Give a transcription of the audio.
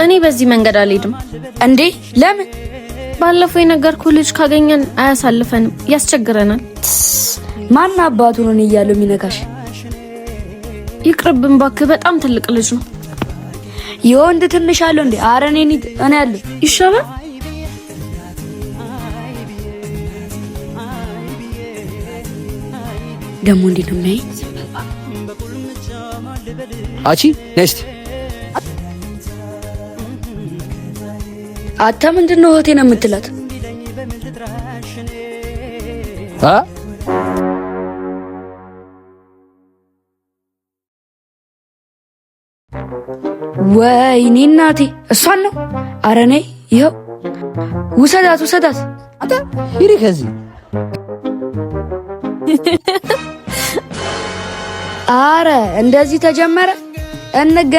እኔ በዚህ መንገድ አልሄድም። እንዴ ለምን? ባለፈው የነገርኩህ ልጅ ካገኘን አያሳልፈንም፣ ያስቸግረናል። ማን አባቱ ነው እኔ እያለሁ የሚነካሽ? ይቅርብን እባክህ፣ በጣም ትልቅ ልጅ ነው። የወንድ ትንሽ አለው እንዴ? አረ እኔ እኔ አለሁ። ይሻላል። ደግሞ እንዴት ነው የሚያየኝ? አቺ ነይ እስቲ። አንተ ምንድን ነው እህቴ ነው የምትላት? አ ወይኔ እናቴ፣ እሷን ነው? አረ ነይ፣ ይኸው ውሰዳት፣ ውሰዳት። አንተ ሂሪ ከዚህ። አረ እንደዚህ ተጀመረ። እንገ